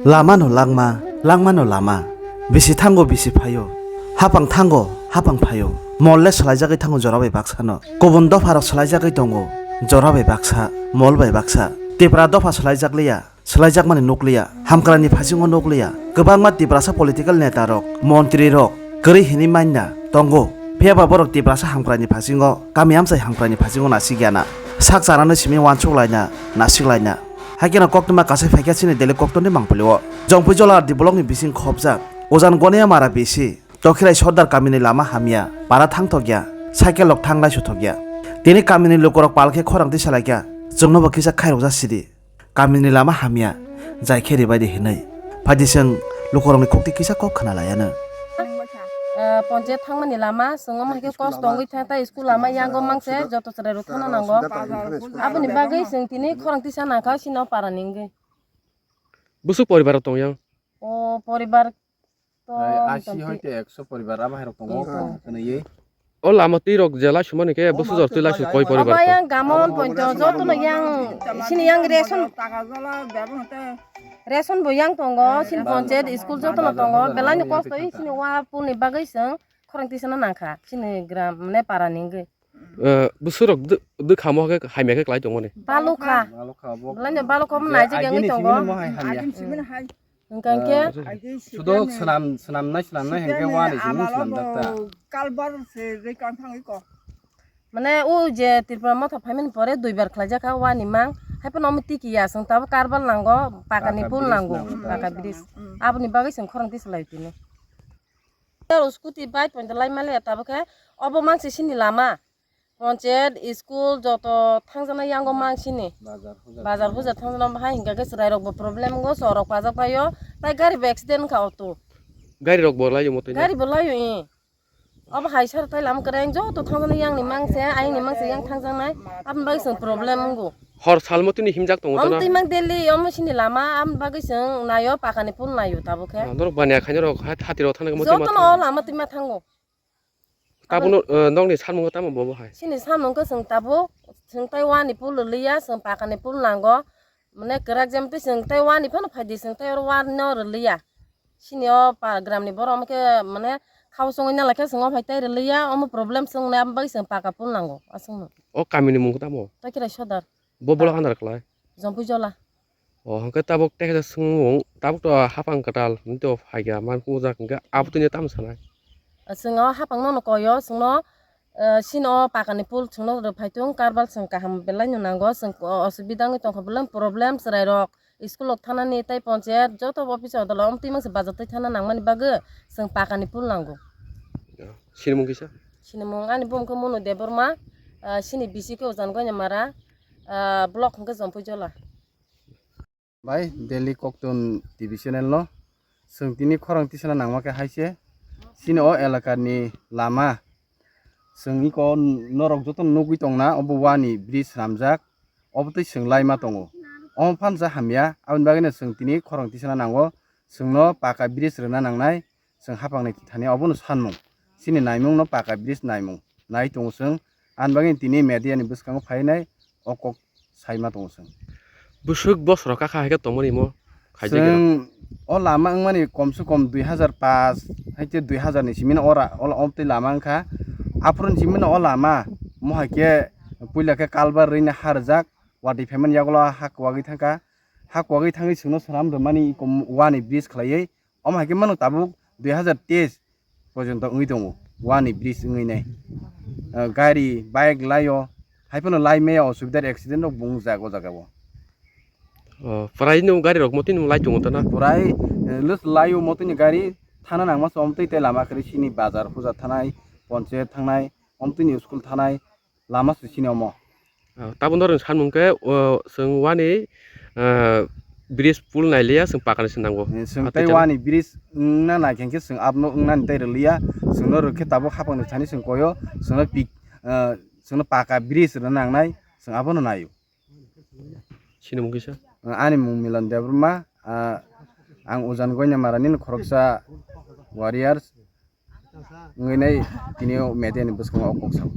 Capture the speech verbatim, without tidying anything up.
Lama no langma, langma no lama. Bisi thango, bisi phaio. Hapang thango, hapang phaio. Mol le swlaijagwi thango jora bai baksa no. Kubun dopha rok swlaijagwi tongo jora bai baksa, mol bai baksa. Tipra dopha swlaijak liya, swlaijakmani nukliya, hamkraini phasingo nukliya. Kwbangma Tiprasa political neta rok, montri rok kwrwi hinwi manya tongo. Phiyaba borok Tiprasa hamkraini phasingo, kami amchai hamkraini phasingo nasikya na. Sak chanani simi uansuk laina, nasik laina. Haikhe no koktwma kasai phaikha chini Delhi koktwmani mangpili o. Jongpui Jola R D block ni bising khopjak. Ujan Gonia Mara bisi. Tokhirai Sordar kamini lama hamya. Para thangthokya. Cycle rok thanglai suthokya. Tini kamini lukurok palkhe khorang tisa laikha. Chwngnobo kisa khairokjak sidi. Kamini lama hamya. Jaikhe ribaidi hinwi. Phaidi chwng lukurokni khukti kisa kok khna laiano. Eh, ponche thangmani lama, chwng omo hai khe kos tongwi thang, tai school lama yango mangse, joto chwrai rok thangna nango. Aboni bagwi chwng tini khorang tisa nangkha, sino para ni wngwi. Busuk poribar rok tong yang? O poribar to Ai, asi tong hoite ti- ekso poribar abo hai rok tongo, Tongo. Kwnwi. O lama twi rok je lai sumani khe, o busu jor twi lai su koi poribar Oba to? Yang gamon poncho joto no yang, sini yang ration. Ration bo yang tongo, sini ponche school joto no tongo, belai ni kosto i sini wa puni bagwi chwng khorang tisa na nangkha, sini gram mane para ni wngwi. Eh, busurok dw-, dw khamo khe hamya khe klai tongmani. Balokha. Balokha bo. Belai no balokha bo naijak yang tongo. Agini simi no mo hai hamya. Agini simi no hai. Hingkha khe? Eh, sudo swnam, swnamnai, swnamnai hingkhe wani simi swnamjak ta. Kalbar se rikang thangwi ko. Mane o je Tripura motha phaimani pore duibar khlaijak kha wani mang. Haiphano omo tiki ya, chwng tabuk karbal nango, pakani pul nango, paka bridge. Aboni bagwi chwng khorang tisa lai tini. Scooty, bike poito lai male tabuk khe obo mangsi sini lama. Ponchayat, school joto thangjaknai yango mang sini. Bazar hujar thangjaknai bahai hingkha khe chwrairokbo problem wngo, chorok pajak paio. Tai gari bo accident wngkha auto. Gari rok bo laio moto. Gari bo laio, eh. Obo hai sar tai lama kwrwng joto thangjaknai yangni mangse, ayangni mangse yang thangjaknai. Aboni bagwi chwng problem wngo. Hor salmo tini himjak tongo. Omo twi mang daily, omo sini lama, aboni bagwi chwng naio, pakani pul naio tabuk khe. Ah, norok baniya khaina rok, ha-, hati rok thangna joto no o lama twi ma thango. Tabuk no, eh, nokni samung tamo bobo hai? Sini samung khe chwng tabuk, chwng tai wani pul liya, chwng pakani pul nango. Mane kwrak jemtwi chwng tai wani phano phaidi, chwng tai oro wani no rwliya. Sini o pa-, gramni borok omo khe mane khao chongwi nalai khe chwng o phai tai rwliya, omo problem chwng nai, aboni bagwi chwng paka pul nango aswkno. O kamini mung tamo? Takirai Sodar. Bo bolok andar klai? Jompui Jola. O hwnkhe tabuk tekhe swngmung, tabuk to hapang kwtal hinwi to phaikha, man pungjakha hwnkhe abo tini tamo sanai? Chwng o hapang no koyo, chwngno, eh, sini o pakani pul chwngno rwphai thung, karbal chwng kaham belai no nango, chwng o-, osubida wngwi tongkha belai problem chwrairok. School rok thanani tei ponchayat joto office o dolo omtwi mangsa bazar twi thana nangmani bagwi chwng pakani pul nango. Sinimung kisa? Sinimung ani bumung khe Monu Debbarma, ah, sini bisi khe Ujan Goinamara, ah, block hwnkhe Jompui Jola. Bai Delhi Koktun T V channel no. Chwng tini khorang tisana nangma khe hai se, chini o elaka ni lama, chwng iko norok joto no nugwi tongna, obo wani bridge swnamjak, obo twi chwng laima tongo. Omo phan sa hamya, aboni bagwi no chwng tini khorang tisana nango, chwng no paka bridge rwna nangnai, chwng hapang ni thani obo no sanmung, chini naimung no paka bridge naimung nai tongo chwng, ani bagwi tini media ni bwskango phainai o kok saima tongo chwng. Bwswk bosoro kakha hai khe tongmani imo khaijak. Chwng o lama wngmani komse kom dui hazar paanch hai khe dui hazar ni simi no ora, ola omtwi lama wngkha. Aphuru ni simi no o lama mo hai khe puila khe kalbar rwini ha rwjak, watwi phaimani yagulo ha kwagwi thangkha. Ha kwagwi thangwi chwngno swnam rwmani iko wani bridge khlaiwi. Omo hai khe mano tabuk dui hazar teis porjonto wngwi tongo, wani bridge wngwi nai. Ah, gari, bike laio, hai phano lai maya osubidar accident rok bo wngjak o jaga o. Oh, prai no gari rok motwi no lai tongo tana? Prai, eh, lus laio motwi ni gari thana nangma se omtwi tei lama kwrwi sini bazar huja thanai, ponchayat thangnai, omtwi ni school thanai, lama se sini omo. Ah, tabuk norok sanmung khe, o, chwng wani, ah, bridge pul nailiya, chwng pakani se nango. Eh, chwng tei wani bridge wngna nai khe chwng abono wngnani tei rwliya, chwngno rwkhe tabuk hapangni thani chwng koyo, chwngno pik, ah, chwngno paka bridge rwna nangnai, chwng abono naio. Sinimung kisa? Ah, ani mung Milan Debbarma, ah, ang Ujan Goinamara nini khoroksa warriors. Wngwi nai tini o media ni bwskango o kok sao.